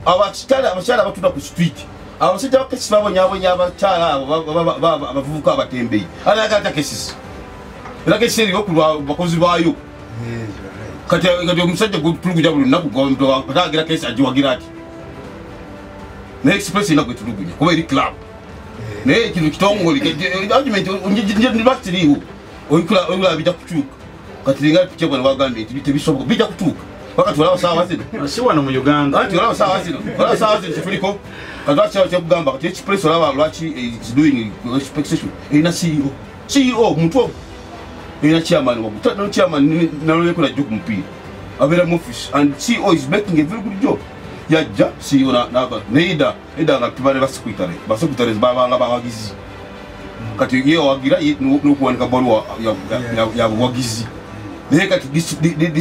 Abakyala abatunda ku street, abasajja ba KCC babonyabonya abakyala abo abavubuka abatembeyi. Ayagala KCC, era KCC eriyo ku bakozi baayo. Kati omusajja gutulugunya buli lunaku agira KCC agiwagira ati, naye Express erina gwetulugunya kuba eri club, naye kino kitongole argument bakiriiwo oyikula bijja kukyuka. Kati ringa kyebwana wagambye nti tebisoboka, bijja kutuuka wakati olaba saawa zino. Si wano mu Uganda. Anti olaba saawa zino, olaba saawa zino kyetuliko. Kati lwaki kyekugamba kati Express, olaba lwaki is doing expectation, erina CEO, CEO muntu ogwo, erina chairman wagu no chairman naloleko najja ku mupiira abeera mu office, and CEO is making a very good job. Yajja CEO neida eda nga tubale basecretary, basecretaries babanga bawagizi. Kati ye wagira n'okuwanika baluwa ya buwagizi, naye kati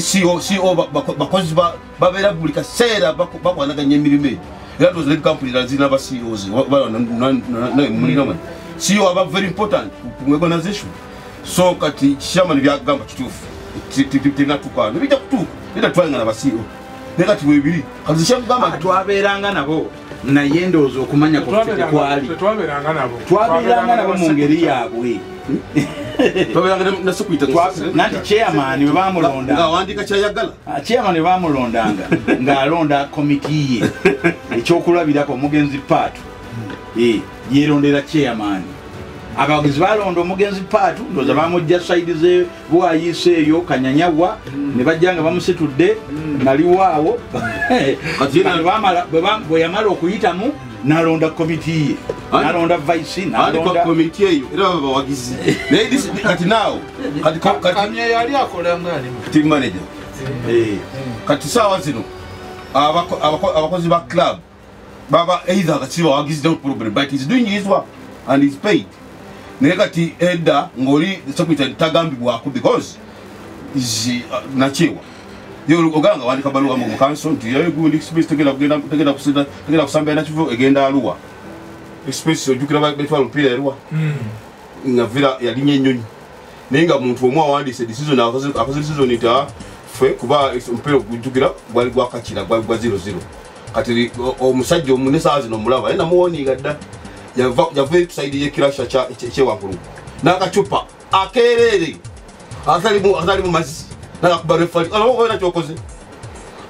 CEO bakozi babeera buli kaseera bakwanaganya emirimu egyo. Era ndowooza ne kampuni endala zirina ba CEOs mulina CEO aba very important ku organization. So kati chairman byagamba kituufu, tebinatuuka, nebijja kutuuka era twalingana na ba CEO, naye kati webiri kati kyamugamba. Twabeeranga nabo, naye ndowooza okumanya kwaffe tekwali. Tetwabeeranga nabo. Twabeeranga nabo mu ngeri yaabwe. Twabeeranga na secretary. Nanti chairman bwe bamulonda ng'awandiika kyayagala. Chairman bwe bamulondanga ng'alonda komiti ye. Ekyokulabirako, omugenzi Paatu yeerondera chairman. Abawagizi balonda omugenzi Paatu, ndowooza bamujja side ze Bwayiise eyo Kanyanyagwa, ne bajja nga bamusitudde naliwaawo. Bwe yamala okuyitamu n'alonda komiti ye, n'alonda vice, n'alonda komiti eyo era baba bawagizi. Naye kati naawo Kamya yali akola ng'ani? Team manager. Kati saawa zino abakozi ba club baba either kati bawagizi, no problem, but he's doing his work and he's paid. Naye kati edda ng'oli secretary tagambibwako because is nakyewa oganga wandika baluwa mu council nti gundi Express tegenda kusinda, tegenda kusamba Nakivubo, egenda Arua. Express ojjukira betwala omupiira Arua nga Villa yalinnya ennyonyi, naye nga muntu omu awandiise decision, akoze decision nti ffe kuba omupiira ogujjukira gwali gwakakira gwali gwa 0-0. Kati omusajja omu nesaawa zino omulaba, naye namuwoniiga dda, yava eri ku side y'ekirasha kyewankulugu n'akacupa akeereere akatalimu mazzi nakakuba referee. Olaba kyokoze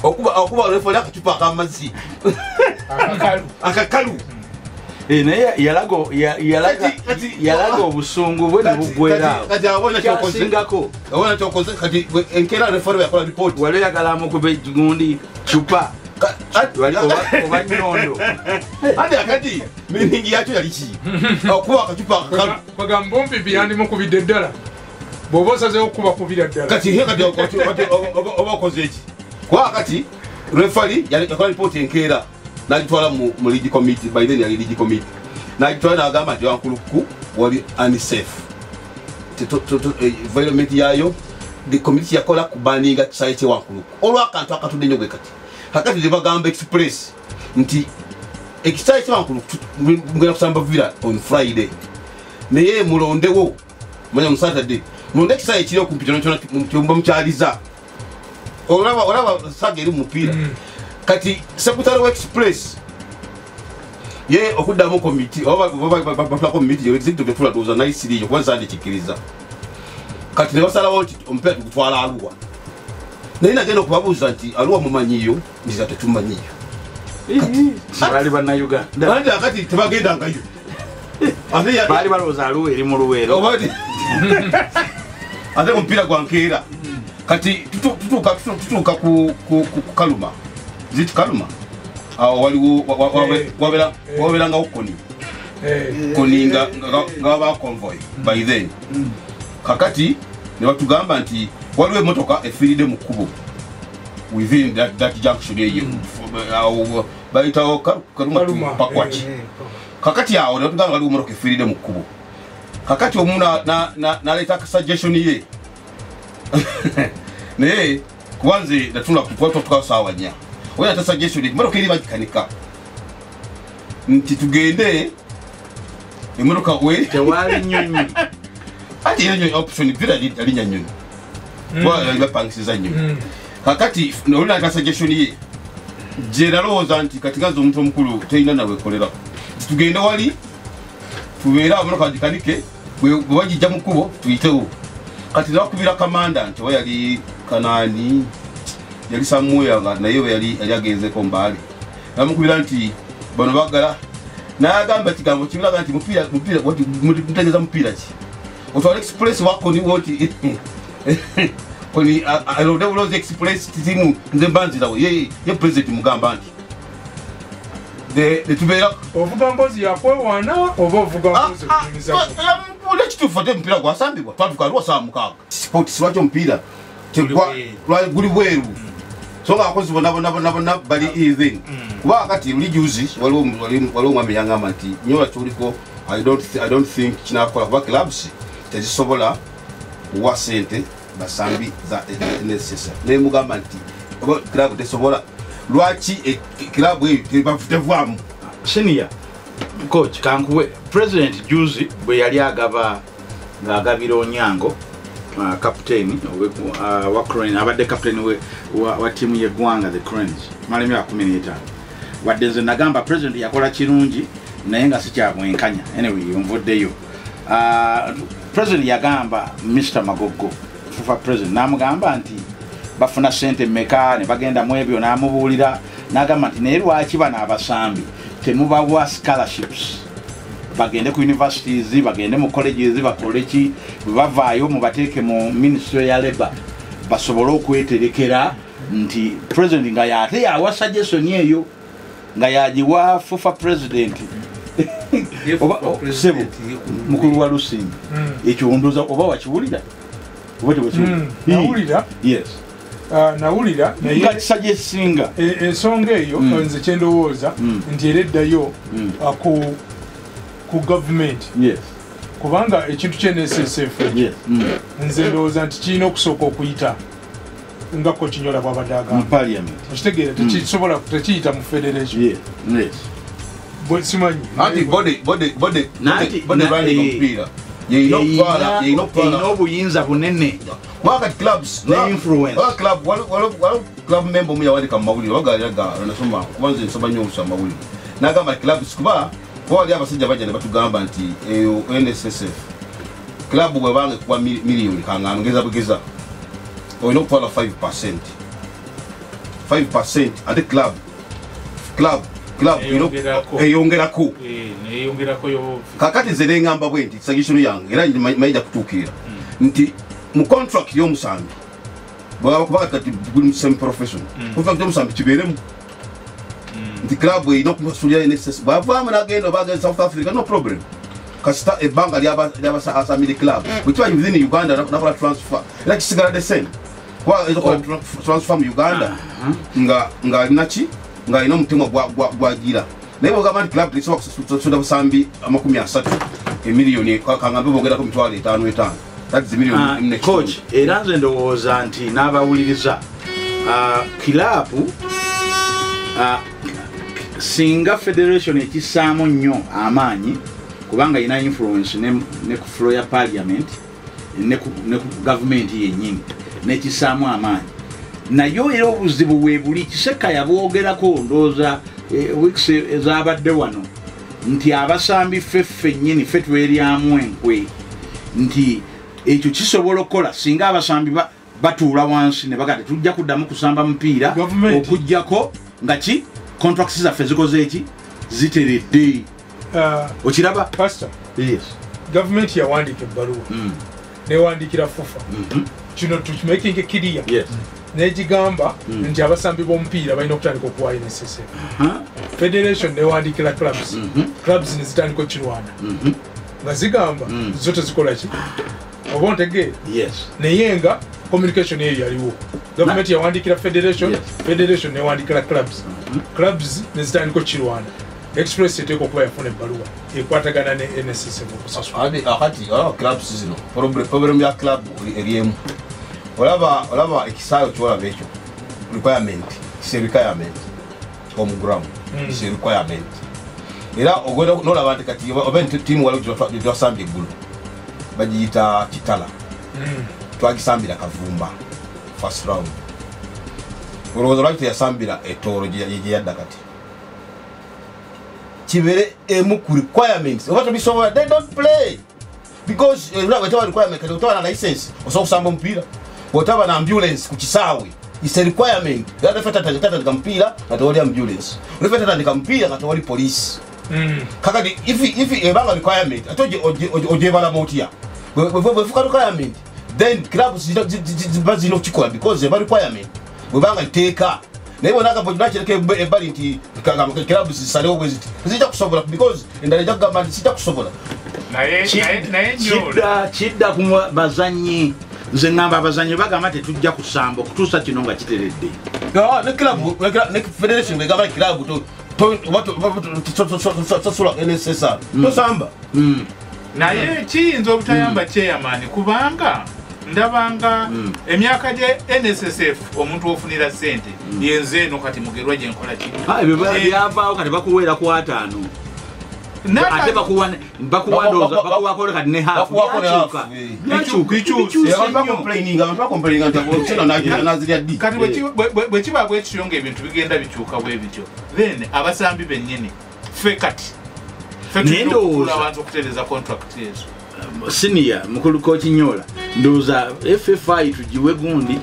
okuba referee akacupa ak'amazzi akakalu. Naye yalaga obusungu bwe ne buggwera awo. Kyasingako abona kyokoze kati enkeera referee yakola report. Wali oyagala amukube gundi cupa oba nyondo? Ate akati meaning yakyo yali ki okuba akacupa akakalu? Bagamba ompipi yandimukubidde ddala bw'oba osazeewo okukubakubira ddala. Kati kati oba okoze eki? Kuba kati referee yakola report enkeera nagitwala mu league committee, by then yali league committee, nagitwala n'agamba nti Wankulukuku wali unsafe environment yayo. The committee yakola kubaninga kisaawe kye Wankulukuku olw'akantu akatudde nnyo bwe kati. Kakati ne bagamba Express nti ekisaawe kye Wankulukuku mugenda kusamba Villa on Friday, naye mulondewo manya mu Saturday mulonde ekisaawe ekiri okumpi kyona kyona kyomba mukyaliza. Olaba saga eri mu mupiira. Kati secretary wa Express ye okuddamu komiti oba batula komiti executive etula ndowooza nayisiriyo kuba nsandikikkiriza. Kati ne basalawo nti omupiira tugutwala Arua, naye nagenda okubabuuza nti Arua mumanyiyo? Nziza tetumanyiyo. Baali Bannayuganda. Anti akati tebagendangayo. Baali balowooza Arua eri mu Luweero. Ate omupiira gwa nkeera. Kati tutuuka ku Kaluma, ziti Kaluma awo waliwo wabeerangawo koni koni nga baba convoy by then. Kakati ne batugamba nti waliwo emmotoka efiiridde mu kkubo within that junction eyo awo bayitawo Kaluma Pakwaki. Kakati awo ne batugamba waliwo emmotoka efiiridde mu kkubo. Kakati omu n'aleeta suggestion ye, naye kuba nze natula kutukawo saawa 4, oyo ata suggestion emmotoka eri bagikanika nti tugende emmotoka we tewali nnyonyi. Ati era nnyonyi option Villa yalinnya nnyonyi kuba yali bapangisiza nnyonyi. Kakati olina suggestion ye Gye nalowooza nti kati gaza omuntu omukulu terina nawekolera, tugende wali tubeere awo motoka gikanike, bwe bagijja mu kkubo tuyitewo. Kati nakubira kamanda nti oba yali Kanaani, yali Samuya, nga naye we yali agenzeko Mbaale. Namukubira nti bano bagala, n'agamba kigambo kibiraga nti mupiira, mupiira, mutegeeza mupiira ki? Otwala Express wako ni woti koni alonde bulozi Express timu nze mbanzirawo ye president mugamba nti de tubeera ovuga mbozi yakwewaana oba ovuga mbozi okunyumiza ule kituufu ate omupiira gwasambibwa twatuka aliwo saa 6 sports lwaki omupiira guli bweru, so nga abakozi bonna bonna bonna bonna bali even kuba kati luli juzi waliwo omwami yangamba nti nyola kyoliko, I don't think kinakola kuba clubs tezisobola kuwa sente basambi za NSSF. Naye mugamba nti oba club tesobola, lwaki club eyo tevaamu? Senior coach kankuwe, president juzi bwe yali agaba ng'agabira Onyango, captain wa Crane, abadde captain wa ttiimu y'eggwanga the Cranes mala emyaka 15. Wadde nze nagamba president yakola kirungi naye nga si kya bwenkanya, anyway nvuddeyo. President yagamba Mr. Magogo FUFA president n'amugamba nti bafuna sente mmeka ne bagenda mu ebyo, n'amubuulira n'agamba nti naye lwaki bano abasambi temubawa scholarships, bagende ku universities, bagende mu colleges, bakole ki, bwe bavaayo mubateeke mu ministry ya labor basobole okweterekera. Nti president nga yate yawa suggestion eyo nga yagiwa FUFA president oba sebo mukulu wa Lusimbi, ekyo ndowooza oba wakiwulira oba tewakiwulira? Nawulira. Yes. Nawulira naye nga kisuggestinga ensonga eyo nze kyendowooza nti era eddayo ku government. Yes. Kubanga ekintu kye NSSF yes. Nze ndowooza nti kirina okusooka okuyita nga coach Nyola bw'abadde agamba mu parliament. Okitegeera tekisobola tekiyita mu federation. Yes. Yes. Bwe simanyi. Anti body running omupiira yeyina okutwala obuyinza bunene wakati clubs ne influence. Club waliwo club member omu yawandika mu mawulire wagayaga nasoma kuba nze nsoma nnyo olusoma amawulire, n'agamba clubs kuba wali abasajja bajja ne batugamba nti eyo NSSF club bwebanga ekuwa miliyoni kangano ngeza bugeza olina okutwala 5% 5% ate club eyongerako. Kakati nze nengamba bwe nti suggestion yange era mayija kutuukirira nti mu contract y'omusambi bwaba kati guli same profession contract y'omusambi kibeeremu nti club erina okusulira NSS bwavaamu n'agenda oba agenda South Africa, no problem, kasita ebbanga lyabasamire club bwe kiba within Uganda nakola transfer era kisigala the same, kuba ayinza okukola transfer mu Uganda nga alina ki, nga alina omutima gwagira. Naye bwogamba nti club tesobola kusasula busambi 30 emiliyoni kangambe boogerako 5,500, that is million. Coach, era nze ndowooza nti n'abawuliriza kilabu singa federation ekissaamu nnyo amaanyi kubanga erina influence ne ku floor ya parliament ne ku government yennyini nekissaamu amaanyi, naye era obuzibu weebuli Kiseka yabwogerako ndowooza weeks ezabadde wano nti abasambi ffe ffennyini ffe tweryamu enkwe, nti ekyo kisobola okukola singa abasambi batuula wansi ne baga tetujja kuddamu kusamba mupiira okuggyako nga ki contracts zaffe zikoze eki ziteredde. Okiraba Pastor? Yes. Government yawandiika ebbaluwa newandiikira FUFA kino tukimaking clear. Yes. Negigamba nti abasambi b'omupiira balina okutandika okuwa NSSF. Federation newandiikira clubs, clubs ne zitandika okukirwana nga zigamba zo tezikola ki oba ontegeera? Yes. Naye nga communication eyo yaliwo. Government yawandiikira federation, federation newandiikira clubs, clubs ne zitandika okukirwana. Express eteekwa okuba yafuna ebbaluwa ekwatagana ne NSSF okusasula. Akati olaba clubs zino problem ya club eri emu, olaba ekisaawe kyolaba ekyo requirement, is a requirement home ground, is a requirement. Era ogenda nolaba nti kati oba ttiimu waliwo gyetwasambye eggulo bagiyita Kitala, twagisambira Kavumba first round. Olowooza lwaki teyasambira etoolo gye yadda kati? Kibeere emu ku requirements. Oba tobisobola, they don't play. Because wetaba requirement kati otaba na license osobola okusamba omupiira. Bw'otaba na ambulance ku kisaawe, it's a requirement. Era refa tatandika mupiira nga tewali ambulance. Refa tatandika mupiira nga tewali police. Kakati if ebanga requirement ate ogyebalamu otya? Bwefuuka requirement, then clubs ziba zirina okukikola because eba requirement. Bwebanga tteeka. Naye bw'onagamba nakireka ebbali nti clubs zisalewo bwe ziti, tezijja kusobola because endala ejja kugamba nti sijja kusobola. Naye naye kidda ku bazannyi. Nze ŋŋamba abazannyi bagamba tetujja kusamba okutuusa kino nga kiteredde. Ne club ne federation bwegamba club tosasula NSSR tosamba. Naye kiyinza obutayamba chairman kubanga ndabanga emyaka gye NSSF omuntu ofunira ssente yenze eno kati mugerwa gye nkola ki? Ebyo byavaawo kati bakuweera ku 5. Ate bakuwa ndowooza bakuwako kati ne half. Kati bwe kiba bwe kityo ng'ebintu bigenda bikyuka bwe bityo, then abasambi bennyini ffe kati ffe tulina okutuula abantu okutereeza contract ezo. Senior mukulu coach Nyola ndowooza FFI tugiwe gundi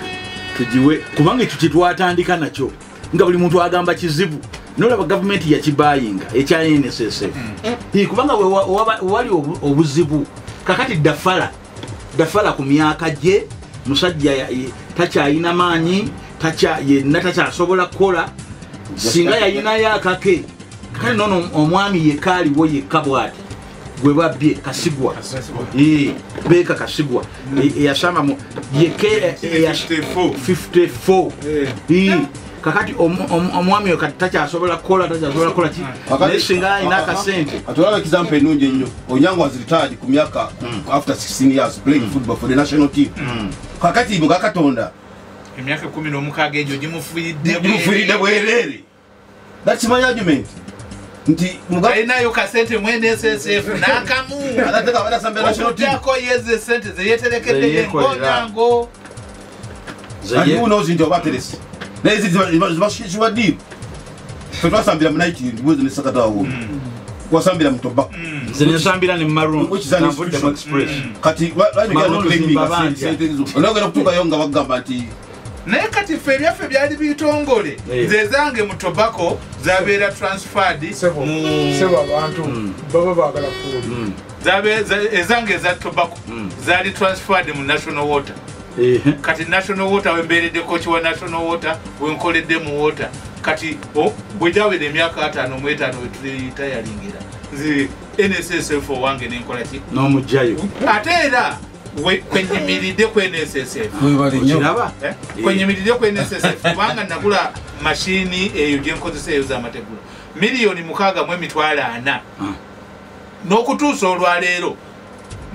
tugiwe kubanga ekyo kye twatandika nakyo nga buli muntu agamba kizibu. Nolaba gavumenti yakibayinga ekya NSSF. Kubanga wali obuzibu kakati dafala ku myaka gye musajja takyalina maanyi yenna takyasobola kukola singa yalinayo akake. Kakati nono omwami yekka aliwo yekka bw'ati gwe babbye Kasigwa. Beeka Kasigwa eyasamba mu yeke 54. Kakati omwami oyo kati takyasobola kukola ki naye singa alina akasente. Atulaba example ennungi ennyo. Onyango was retired ku myaka after 16 years playing football for the national team. Kakati muga Katonda emyaka 16 egyo gimufiiridde bwereere. That's my argument. Nti alinayo kasente mu NSSF n'akamu okuggyako yeze sente ze yeeterekedde Onyango. And who knows nti oba aterese. Naye ziba deep. Ffe twasambira mu night mbuzi ne Sakatawo. Twasambira mu tobacco. Nze nsambira ne Maroon. Navudde mu Express. Kati onogera okutuukayo nga bagamba nti naye kati ffe ebyaffe byali bitongole. Nze zange mu tobacco zabeera transferred mu sebo abantu baba baagala kuwulira. Ezange eza tobacco zaali transferred mu National Water. Kati National Water wembeeredde coach wa National Water wenkoledde mu water kati bwe gyawera emyaka 55 wetulitayalingira nze NSSF owange nenkola ki n'omugjayo ate era kwenyimiridde ku NSSF. Kwenyimiridde ku NSSF kubanga nagula mashini eyo gye nkozesa eyo z'amategula 6,400,000 n'okutuusa olwaleero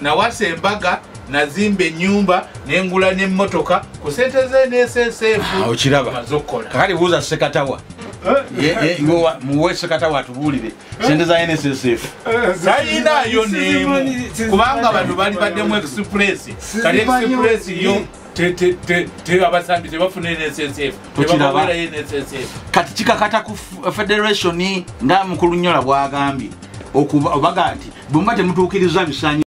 nawasa embaga nazimba ennyumba nengula n'emmotoka ku sente za NSSF. Okiraba kakati buuza Sekatawa muwe Sekatawa atubuulire sente za NSSF talinayo n'emu kubanga bano bali baddemu Express. Kati Express yo abasambi tebafuna NSSF tebabawerayo NSSF. Kati kikakata ku federation nga mukulu Nyola bw'agambye obaga nti bwe muba temutuukiriza bisaanyi